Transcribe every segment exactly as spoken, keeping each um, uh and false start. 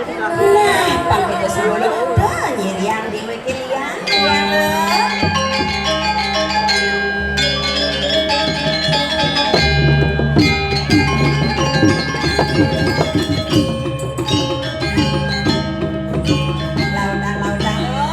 Nah, pang kita suruh lo, dah nyiriang di wikilian, ya lo. Lautan, lautan, lo.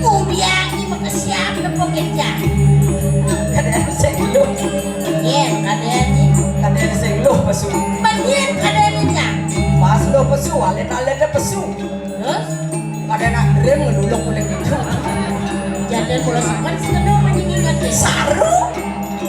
Kubiang iki mekesiap nepuk kejang. Kadang sing luh. Yen kadang iki. Kadang sing luh pesu. Penyen kadang iki. Pas luh pesu, alit-alit pesu. Terus? Kadang nak rem ngeluluk oleh itu. Jangan mulai simpan sing kedua menjadi ngerti. Saru.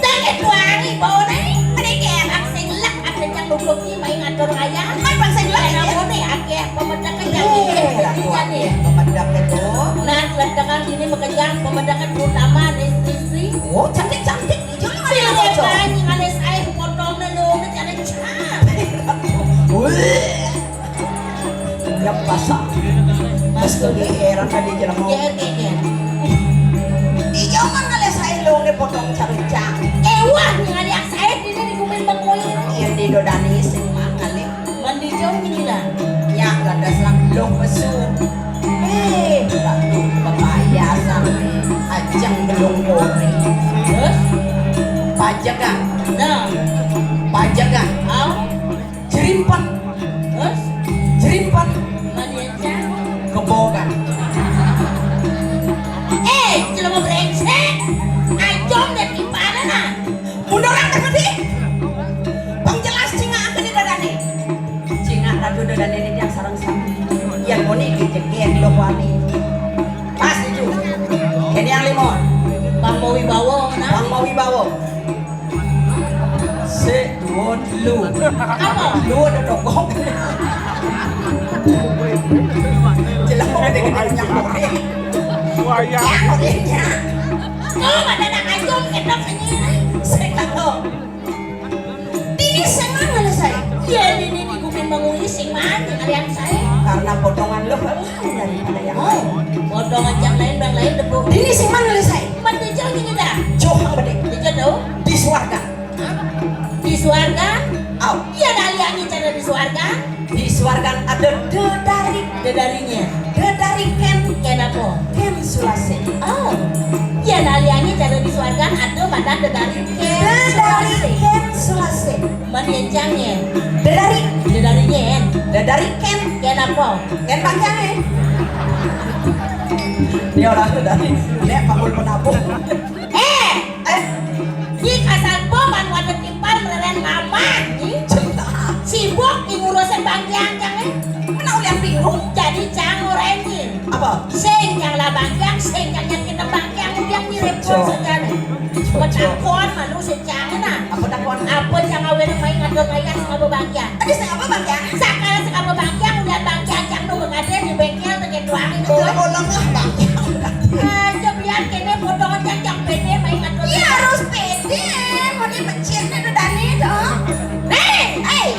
Daging tuangi bawa naik. Mereka yang sing lek ada yang duduk di main ngatur ayah. Kan bangsa yang lain ya? Namun nih akeh pemedak kejang. Eh, ratu akeh pemedak itu. Nah, ledakan ini mekejang pemedakan terutama nih istri. Oh, cantik-cantik. Jangan ada yang cocok. Anjing alis air potongnya lo, ini cantik cantik. Wih. Ya pasang. Mas tuh di era tadi jelema. Iya, iya, iya. Ijo mah ngalih sae lo ne potong carucang. Eh, wah, ngalih sae dini di kuping bengkoi. Iya, di dodani sing mah ngalih. Mandi jauh ini lah. Ya, lantas lang lo pesu. Eh, ratu pepaya sampai ajeng belum goreng. Terus? Pajegan. Nah. Pajegan. Au. Jerimpet. Terus? Jerimpet. Malian cang. Kebogan. Eh, jelema brengsek. Ajom dan ipanan ah. Mundur angkat mati. Bang jelas cingak akan di dadane. Cingak ratu dadane ini yang sarang sami. Yang moni di jegen lo wani. Pas itu. Kene yang lima. Bang mau wibawa, nah. Bang mau wibawa. Sik, duo, telu. Apa? Duo ada tokong. Jelas kok gede-gede punya korek. Wayah. Ya, koreknya. Oh, ada nak ayam, kita penyirik. Sik, tak tahu. Ini sing mana, saya? Iya, ini, ini, gue memang ini sing mana, kalian saya. Karena potongan lo kan lain daripada yang lain. Oh, potongan yang lain, yang lain, debu. Ini sing mana, saya? Mati jauh ini dah. Jauh apa deh? Dia jauh. Di swarga. Di swarga? Au. Iya, dah lihat ni cara di swarga. Di swarga ada dedari. Dedarinya. Dedari ken. Ken apa? Ken sulase. Oh. Iya, dah lihat ni cara di swarga ada pada dedari ken. Dedari sulase. Ken sulase. Mani encangnya. Dedari. Dedarinya en. Dedari ken. Ken apa? Ken panjang eh. Dia orang dedari. Nek pangul penabung. Eh, eh, ni kasar po man wadah timpal mereren mama ni. Sibuk di ngurusin Bang Jang, Jang, eh. Mana ulian bingung? Jadi Jang orang ni. Apa? Sing Jang lah Bang Jang, sing Jang yang kita Bang Jang, udah mirip pun sejarah. Apa takon malu si Jang nah. Apa takon? Apa Jang awet main ngatur layar sama Bang Jang? Tadi sing apa Bang Jang? Sakala sing apa Bang Jang, udah Bang Jang, Jang nu mengade di bengkel. Itu bolong lah, Bang. Aja biar kene potongan yang pede main atur. Iya, harus pede. Mau dipencirnya tuh Dani tuh. Hei, hei.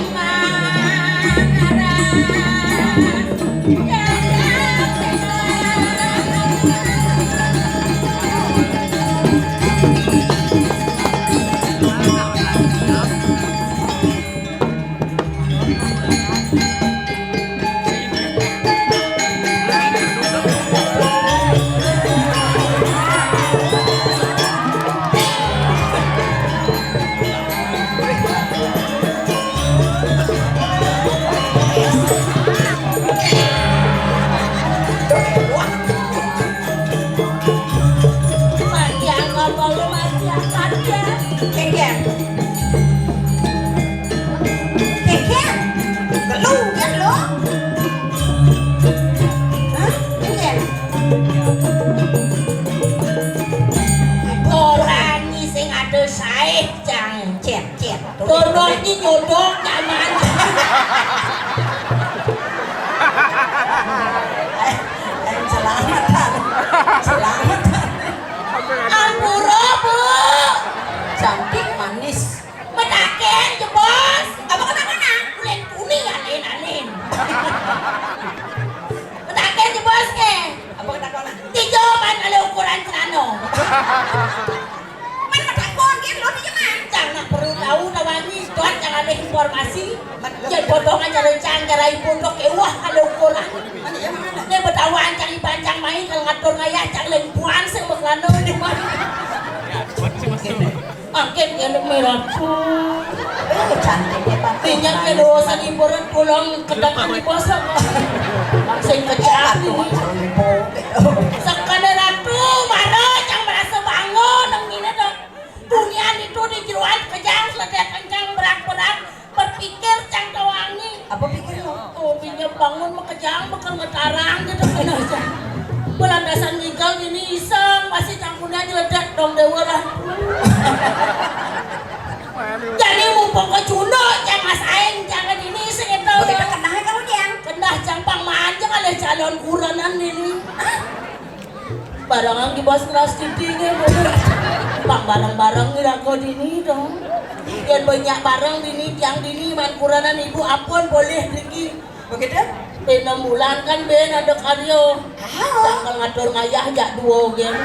Jodoh zaman. Eh, eh, selamatan. Selamatan. Ampura, Bu. Cantik, manis. Metaken, jebos. Apa kena-kena? Kulit kuning, alin-alin. Metaken, jebos, ke? Apa kena-kena? Tiga, man, kalau ukuran celana. Man, metakon, dia belum pinjaman. Cang nak perlu tahu, nak wangi, tuan, cang alih informasi. Jadi potongan cara cang, cara ibu tu kewah kalau ukuran. Ni betawa cang iban cang mai, kalau ngatur ngayah cang lempuan sing bekelana di mana. Angkat dia nak merah. Eh, cantik dia, Pak. Minyak dia dosa di boran pulang kedap di pasar. Sing kejam ni. Sekali ratu, mara cang merasa bangun, nang ini dah. Dunia itu di jeroan kejang, seledak kencang, berak-berak, berpikir cang tawangi. Apa pikir lo? Oh, binya bangun makejang, bakal ngetarang gitu, kena aja. Belandasan ngigal gini iseng, masih cang punya nyeledak dong dewa lah. Jadi mumpung ke Cunda, cang mas aing, cang ke dini iseng itu. Begitu kenah kamu, Jang? Kenah cang pang manja kali calon kuranan ini. Hah? Barengan di bos kelas titingnya, bener. Pak, bareng-bareng ni raga dini dong. Biar banyak bareng dini, tiang dini, man kuranan ibu, ampun, boleh tinggi. Begitu? Enam bulan kan, ben ada karya. Ah. Cangkal ngatur ngayah jak dua, gen.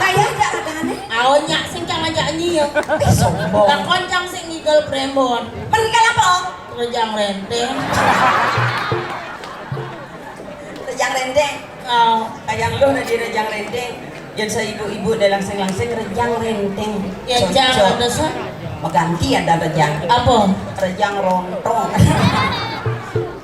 Ngayah jak ada nih? Awan nyak sing cang ajak nyi ya. Ih, sombong. Lakon cang sing ngigel prembon. Meninggal apa? Rejang renteng. Rejang renteng. Oh. Kayang lu na di rejang renteng. Yen saibu-ibu deh langsing-langsing rejang renteng. Ya, cocok. Jang ada sa? Maganti ada rejang. Apa? Rejang rontong.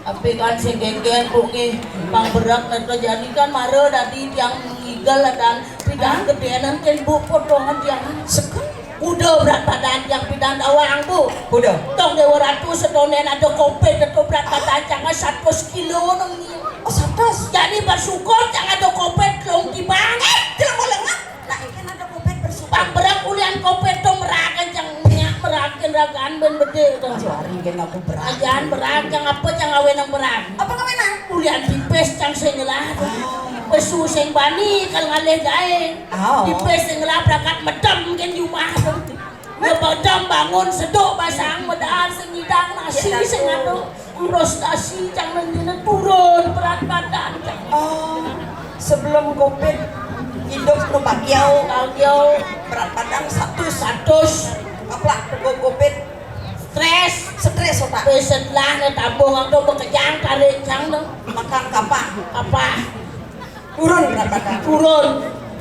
Tapi kan sing genggen bungi pang berak na terjadi kan mara dadi tiang ngigal dan pidan gedenan ken bu potongan tiang. Sekarang Udah berat badan yang pindah dawang, Bu. Udah. Tong Dewa Ratu sedonen ada covid itu berat badan jangan seratus kilo nang ni. Oh, seratus. Jadi bersyukur jangan ada covid long kibang. Eh, jelema lengah. Nah, ikan ada covid bersyukur. Pang berat kulian covid tu merakan jangan nyak merakan ragaan ben bede tu. Jari kan aku berat. Ajan berat jangan apa jangan awen yang berat. Apa kawenan? Kulian pipis cang sing ngelah. Pesu sing bani kal ngalih gae. Oh. Pipis sing ngelah berangkat medem mungkin di rumah. Ya medem bangun seduk basang medaan sing ngidang nasi sing anu. Frustasi cang nang dina turun berat badan cang. Oh, sebelum covid hidup nu bagiau. Bagiau. Berat badan seratus. Seratus. Apalah tunggu covid. Stres. Stres otak. Wis setelah ne tabung aku bekejang tarik cang tu. Makan kapah. Kapah. Turun berat badan. Turun.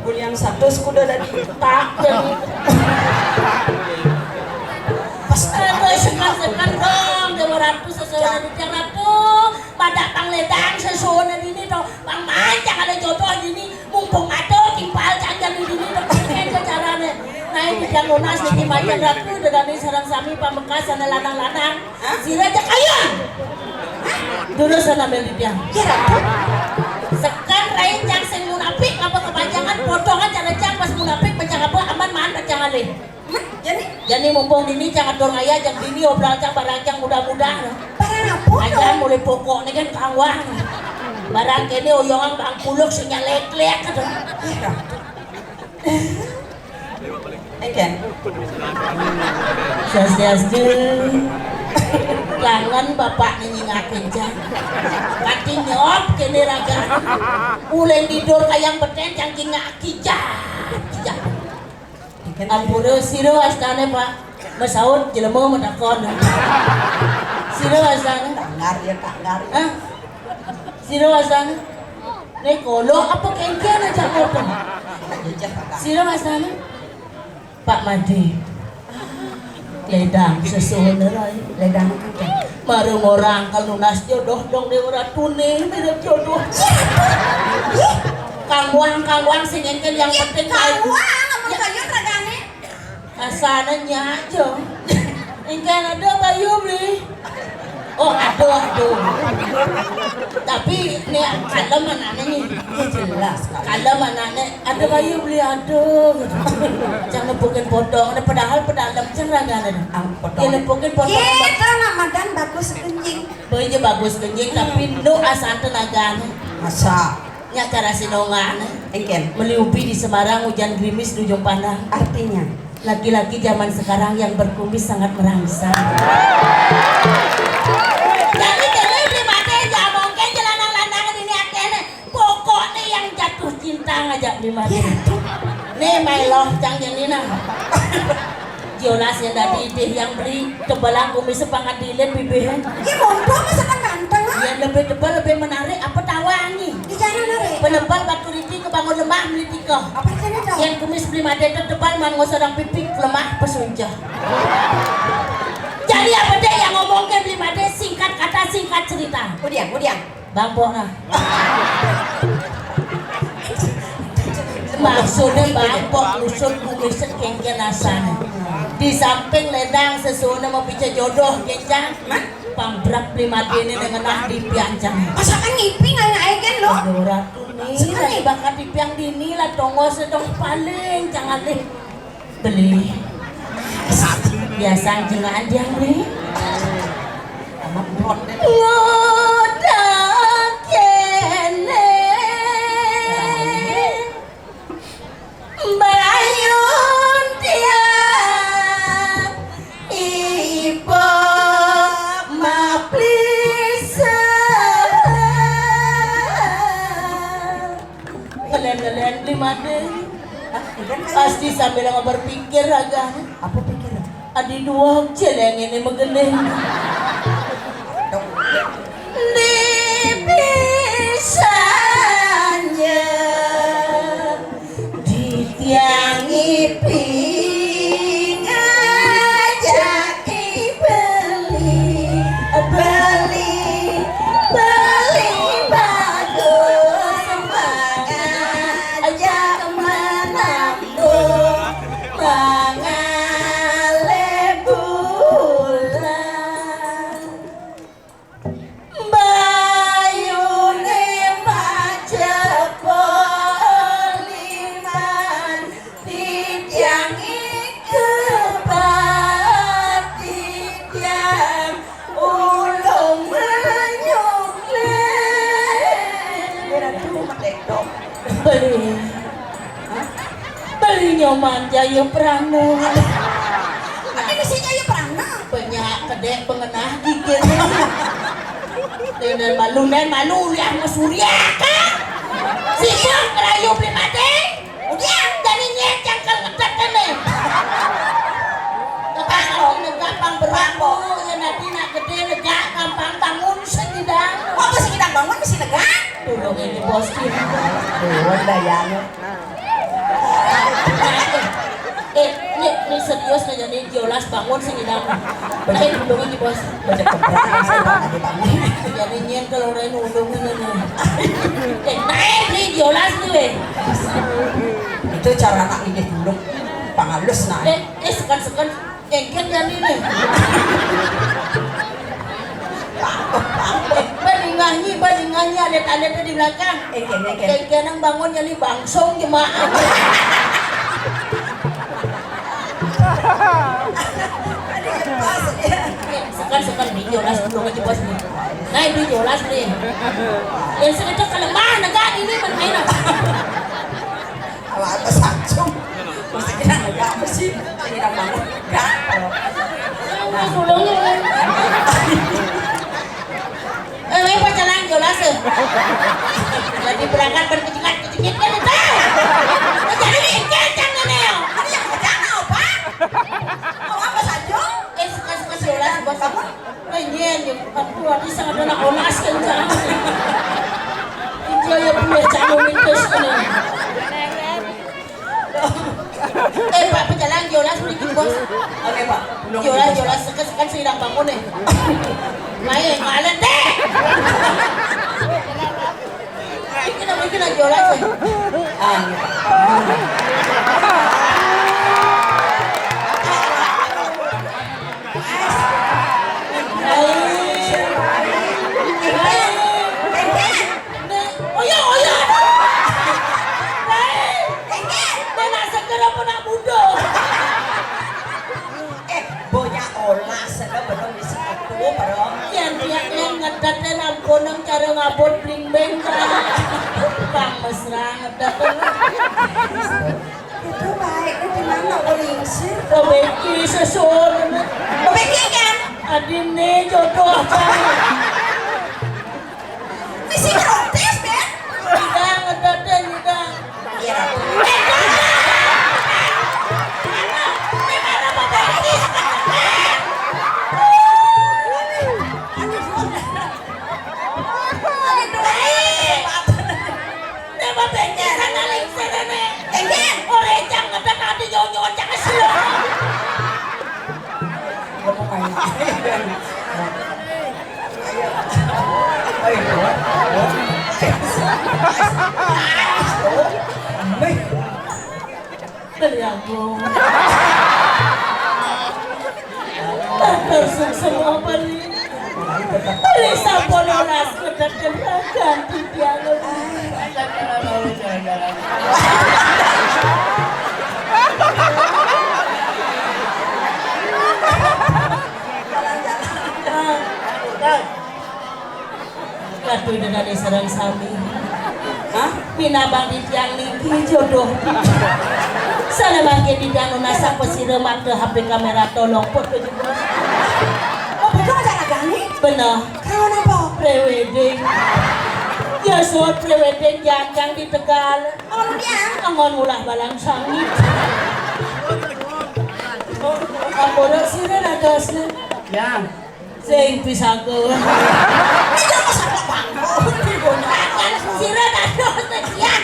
Kulian seratus kuda tadi. Tak jadi. Pas. Aduh, sekan-sekan dong, dua ratus sesuai dari tiang ratus. Pada pangledang sesuai dari ini dong. Bang mancang ada jodoh ini. Mumpung ada timpal jangan di sini terkait ke carane. Nah, ini yang lunas di timpal yang ratu dengan ini sarang sami pamekas sana lanang-lanang. Hah? Sira cek ayun. Dulu sana meli dia. Ya, ratu. Sekan rain yang sing munafik apa kepanjangan potongan cara cang pas munafik macam apa aman man macam alih. Hah? Jadi? Jadi mumpung dini cang atur ngayah cang dini obral cang barang cang muda-muda. Barang apa? Aja mulai pokok ni kan kawang. Barang kene oyongan bang kuluk sing nyalek-lek tu. Iya. Eken. Swastiastu. Langan bapak ni nyingak kencang. Kati nyop kene raga. Ulen tidur kayang beten yang jingak kijak. Kijak. Ampura sira wastane, Pak. Mesaut jelema metakon. Sira wastane? Tanggar ya, tanggar. Hah? Sira wastane? Nek kolo apa kengkian aja kota? Sira wastane? Pak Made. Ledang sesuhun rai. Ledang apa? Marung orang kalau lunas jodoh dong Dewa Ratune mirip jodoh. Kangwang kangwang sing engkel yang penting kangwang amun kayun ragane. Asana nyajo. Engkel ada bayu beli. Oh, aduh, aduh. Tapi nih, kalem anaknya nih. Ya, jelas, kalem. Kalem anaknya, ada kayu beli, aduh. Jangan nepukin potong, ada padahal pedalem, jangan ragana. Ah, potong. Ya, nepukin potong. Iya, itu anak madan bagus kencing. Boleh aja bagus kencing, tapi nu asal tenaganya. Masa? Nya cara sinongan. Engken. Beli ubi di Semarang, hujan gerimis di ujung pandang. Artinya? Laki-laki zaman sekarang yang berkumis sangat merangsang. Jadi, jadi beli mate, ya mungkin celana lanangan ini akhirnya. Pokoknya yang jatuh cinta ngajak beli mate. Iya, tuh. Nih, my love, cang Janina. Jelas ya, dadi idih yang beli tebelan kumis sepangat dilin bibihnya. Iya, mondok masakan ganteng, ah. Ya, lebih tebal, lebih menarik, apa tawangi? Di sana narik. Penebal batu riti kebangun lemah melitika. Apa artinya, dong? Yang kumis beli mate itu tebal, man ngosodang pipik, lemah, pesunca. Jadi apa deh yang ngomongnya beli mate, singkat kata, singkat cerita. Udiang, udiang. Bangpok nah. Maksudnya bangpok, lusut, kumisut, kengken asana. Di samping ledang sesuatu mau pica jodoh, kencang. Pang berak beli mati ini dengan nah di piancang. Masakan ngipi nggak nggak eken lo? Aduh, ratu nih, sebenarnya lagi bakat di piang dini lah, tongos dong paling, jangan deh. Beli. Biasa anjing aja, Beli. Amat blot deh. Ngudak kene. Bayun tiang ipo maplisa. Ngelen-ngelen di mana? Hah, iya kan? Pasti sambil berpikir agak. Apa pikir? Adi dua celeng ini megeling. Di pisanya di tiang ipi ngajaki beli, beli, beli bagus mangajak menambung mangale bulan. Bayune macepo liman titiang ikebat titiang ulung menyukle. Kira tuh medek dong. Beli. Hah? Beli nyoman Jaya Prana. Tapi mesti Jaya Prana. Banyak kedek pengenah gigit. Denen malu, nen malu, uliah mesurya, kan? Si Iong kerayu beli mati. Udah, jadi nyet yang kalau ngetet kan nih. Gampang, gampang berat, Bu. Ya, nanti nak gede, negak, gampang bangun, segidang. Apa segidang bangun, mesti negak? Tolong ini, Bos. Tuh, udah ya, lu. Eh, ini, ini serius nih, jadi Jolas bangun sing ilang. Nah, ini dulu nih, Bos. Baca kebrak, saya bangun, bangun. Jadi nyen kalau orang undung ini nih. Eh, naik nih Jolas nih, weh. Itu cara anak ini dulu. Pangalus nah. Eh, eh, sekan-sekan. Engken jani nih. Bani nganyi, bani nganyi, alit-alit di belakang. Engken, engken. Engken yang bangun jani bangsung jemaah. Sekan, sekan, di Jolas dulu aja, Bos, nih. Nah, di Jolas nih. Yang segitu kelemahan, enggak, ini main-main. Ala atas acung. Mesti kira enggak apa sih? Kira bangun. Enggak. Tulungnya. Eh, weh, pacaran Jolas, eh. Lagi berangkat berkejingat-kejingit kan itu. Jadi ini kencang nih, Neo. Ada yang kencang apa? Mau apa saja? Eh, suka-suka Jolas, Bos. Apa? Pengen, ya, aku lagi sangat anak onas kencang. Itu ya punya calon itu sebenarnya. Eh, Pak, pejalan Jolas sedikit, Bos. Oke, Pak. Jolas, Jolas, sekat-sekat sih, bangun deh. Main, malah deh. Bikin apa, bikin aja Jolas, ya. Ah, iya. Ayo, Nang cara ngabot bling-beng, Kang. Kang mesra ngedet. Itu baik, itu di mana, Belingsir? Kebeki sesuatu. Kebeki kan? Adine jodoh, Kang. Misi protes, Ben. Tidak, ngedet, tidak. Iya. Eh, Kang. Ini mana Bapak ini? Aduh. Aduh. Ora encang ngedet ati nyonyo encang sira. Beli aku. Matur suksma, Beli. Beli sampun oras kedeken ragan titiang. Ratu Indah sareng sami. Hah? Minabang titiang niki jodoh. Sana mangke titiang nunas apa sira make H P kamera tolong foto juga. Oh, betul aja ragane? Bener. Kalau napa? Pre-wedding. Ya suwun pre-wedding janjang di Tegal. Oh, ya. Angon mulah balang sangit. Ampun sira dadosne. Ya. Sing pisaku. Iya, masa kok bangun? Sira dados sekian.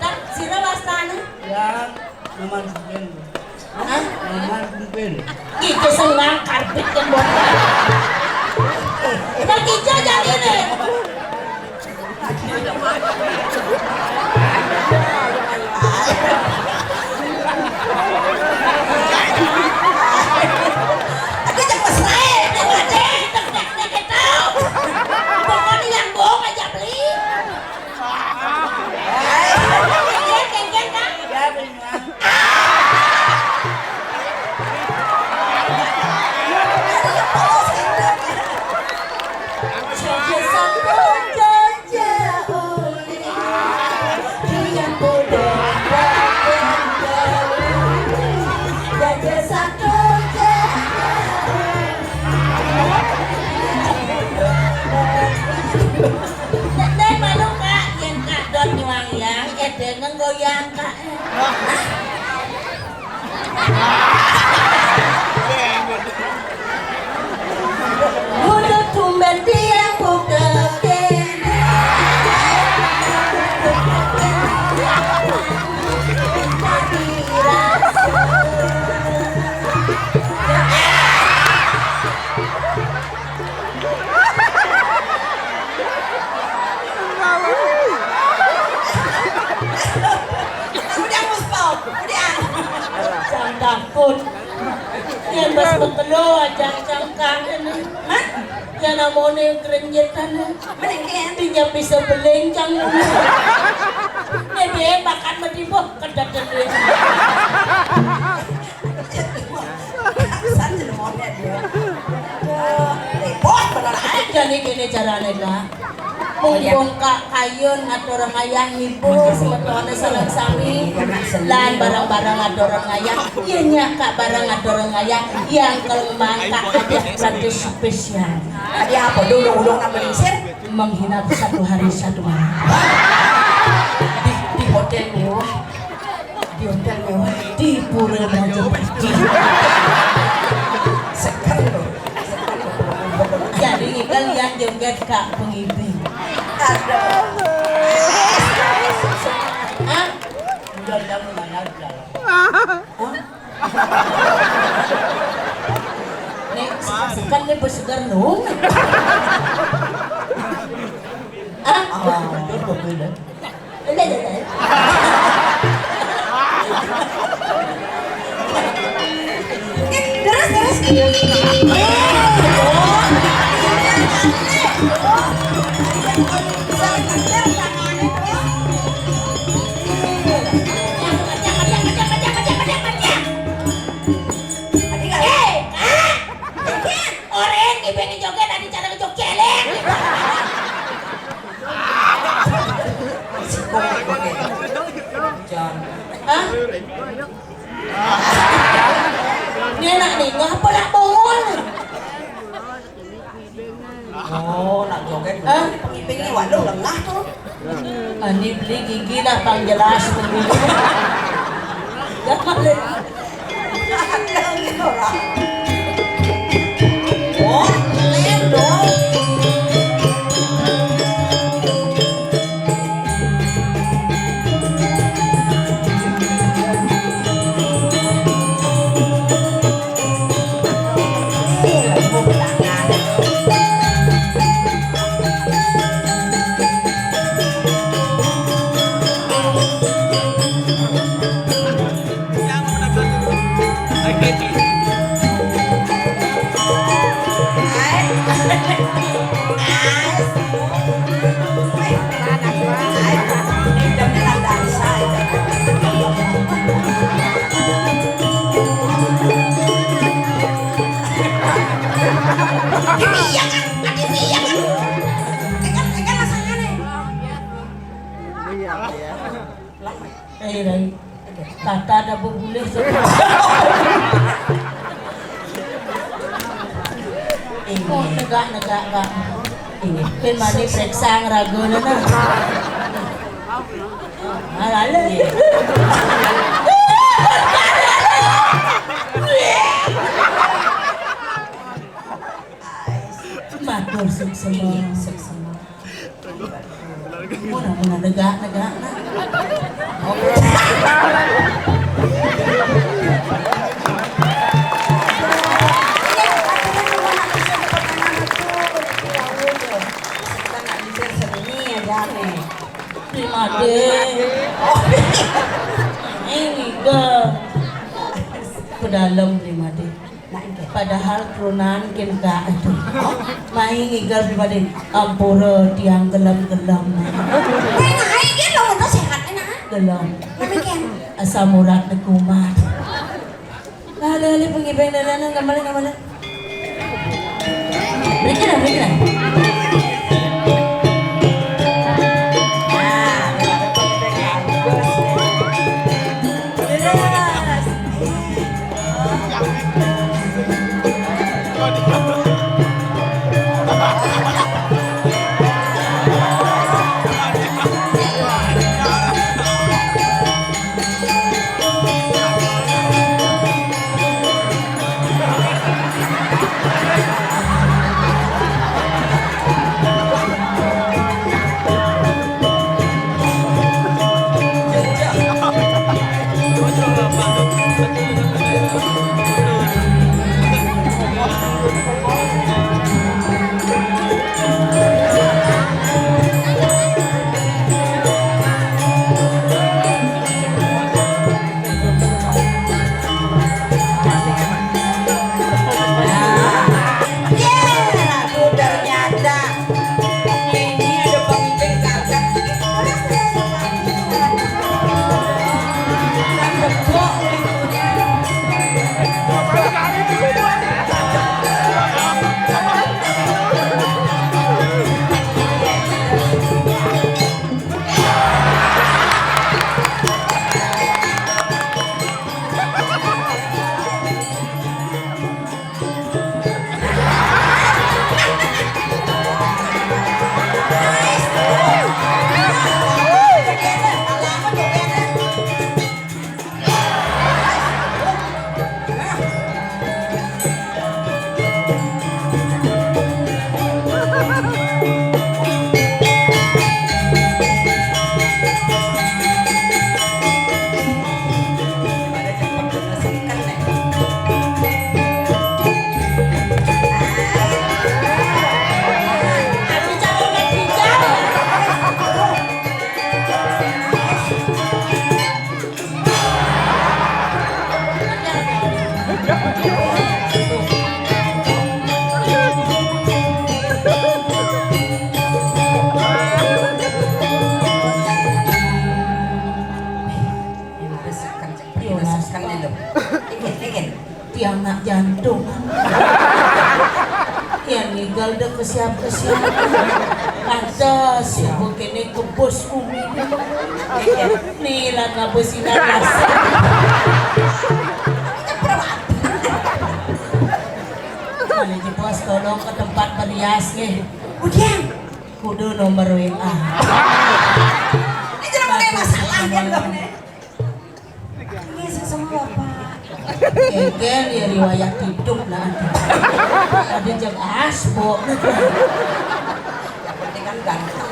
Kan sira wastane? Ya, Maman Sugeng. Hah? Maman Sugeng. Iki senang karpet kan buat. Kan ijo jadi nih. Aku cek mesra, nek ade, nek nek nek tau. Pokoknya yang bohong aja beli. Kengken, kengken, Kang. Ya, benar. Nek malu, Kak, yen Kak Dot nyuang yang, edene goyang, Kak. Kudu tumben tiang buka kene. Udah, Mus, Pau. Udah. Jangan takut. Yen wis metelo aja cangkang kene. Hah? Yen amone grenyit kene. Mending ki, ya? Pinjam bisa beling cang. Nek ben makan medhi mbok kedadene. San jeneng monyet ya. Aduh, repot bener ae. Jane kene carane, Kak. Mumpung Kak Kayun ngatur ngayah ngibur semetone sareng sami, lan bareng-bareng ngatur ngayah, yen nyak Kak bareng ngatur ngayah, yang kelembang Kak ada satu spesial. Tadi apa? Dulu ulung nang Belingsir? Menghina satu hari satu malam. Di, di hotel mewah. Di hotel mewah di Pura Raja Pati. Seger loh. Jadi ikel yang joget Kak Pengibi. Aduh. Hah? Udah, udah, lumayan, udah. Hah? Nek sekan nek berseger nung. Hah? Ah, betul, betul. Terus, terus. Hei, Kak. Orang ibu ini joget, tadi cara joget, elek. Hah? Ini nak ningah apa nak bongol? Oh, nak joget. Hah? Pengiping ni waduh lengah tu. Ah, ni beli gigi dah pang jelas tu. Jangan le. Oh, lem dong. Eh, Rai. Tata ada bebulih. Ini. Oh, negak, negak, Kak. Ini. Ken mani periksa ngeraga na, nah. Ah, lalu. Matur suksema. Suksema. Muna, muna, negak, negak, nah. Oke. Terima kasih. Ini ke dalam terima kasih. Padahal keturunan kin ka itu. Mai ngigal pribadi. Ampura tiang gelem-gelem. Nah, ai dia lo udah sehat enak. Gelem. Mami ken. Asam urat dekumat. Nah, ada ada pengibeng dan lain gambar gambar. Mereka lah, mereka lah. Tiang nak jantung. Tiang Ninggal dah ke siap-ke siap. Pantes, subuh kene kebus umi. Nih, lah ngabus ikan rasa. Mane jebos tolong ke tempat berias, nggih. Udian. Kudu nomor W A. Ini jeneng pakai masalah, ya, loh, nih. Ini sesemua, Pak. Kengkel ya riwayat hidup lah. Ada jeng asbok. Yang penting kan ganteng.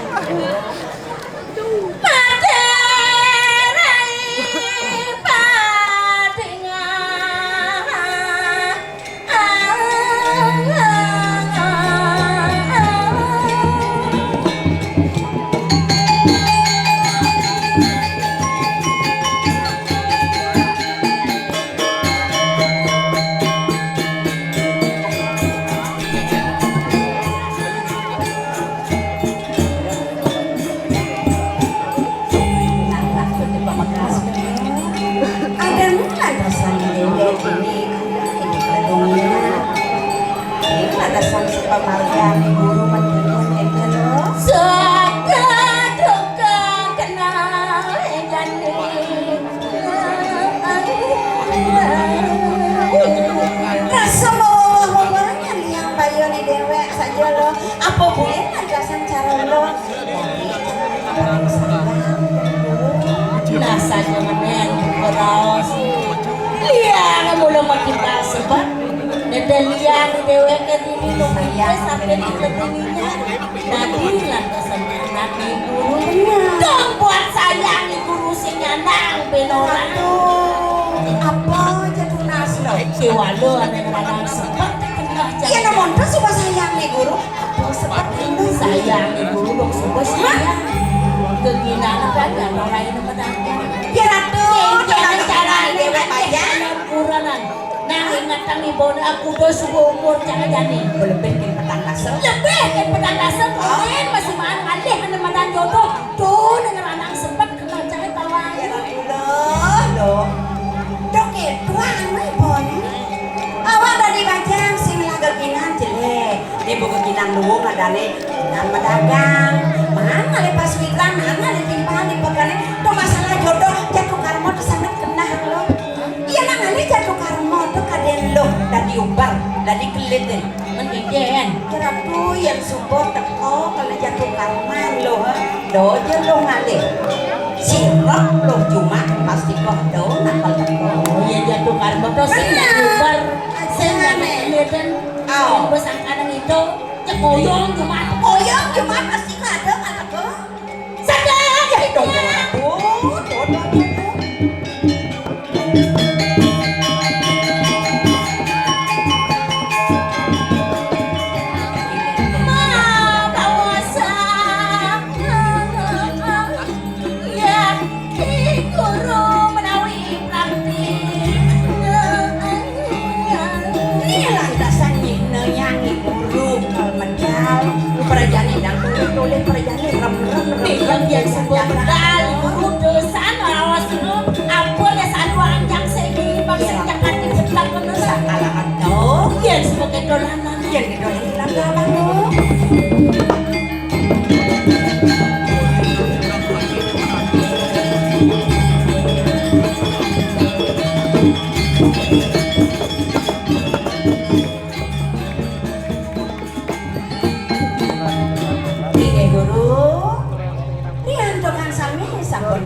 Ada mana rasanya ini? Ini kandungnya. Ini ada sang sepamarga guru menurun ente lo. Suka duka kenal dan rasa bawa-bawa yang bayoni dewek saja lo. Apa boleh ngajasan cara lo? Nah, saja menen, raos. Liang mula makin kasebut. Dede liang dewek ke dini lo sampai di ketingginya. Dadi lantasan anak ibu. Dong buat sayang ibu sing nyanang ben ora. Apa aja tunas lo? Kiwalo ada ngerana sepet. Iya, namun terus suka sayang nih guru. Apa seperti itu? Sayang nih guru, dong suka sayang. Keginaan kan ya, orang ini menang. Ya, Ratu, jangan cara ini aja. Kuranan. Nah, ingat kami, Bon, aku dos umur jangan jani. Lebih ke petang kasem. Lebih ke petang kasem, oh. Masih main ngalih, ada madan jodoh. Tuh, denger anak sepet, kenal cahit tawa. Ya, Ratu, loh, loh. Dok, ya, tuan, mai, Bon. Awak dadi bajang sing lah geginan jelek. Dia buka ginang luwung adane nang medagang. Mana le pas witan, mana le timpal di pegane. Tuh masalah jodoh, jatuh karma tuh sangat kena lo. Iya nang ale jatuh karma tuh kaden lo dadi ubar, dadi kelit deh. Mendingan. Kira tuh yang suka teko kalau jatuh karma lo, ha? Do aja lo ngalih. Sirep lo cuma pasti kok do nakal teko. Oh iya, jatuh karma tuh sing ubar, sing nang kelit. Aw. Wis angkane ngido, cekoyong Jumat. Koyong Jumat pasti kadang ada kok. Sadar ya, dong. Aduh, dong, dong, dong. Ma, kawasan. Ya, Ki Guru menawi prakti. Ini lantasan nyikna yang guru medal. Perjani dan tulis perjani rem rem rem. Yang dia sebut medal guru dosan lawas lu. Ampun ya satu anjang segi bangsa Jakarta cetak bener. Sakala atau yang sebagai dolanan. Yang didolanan abang lu.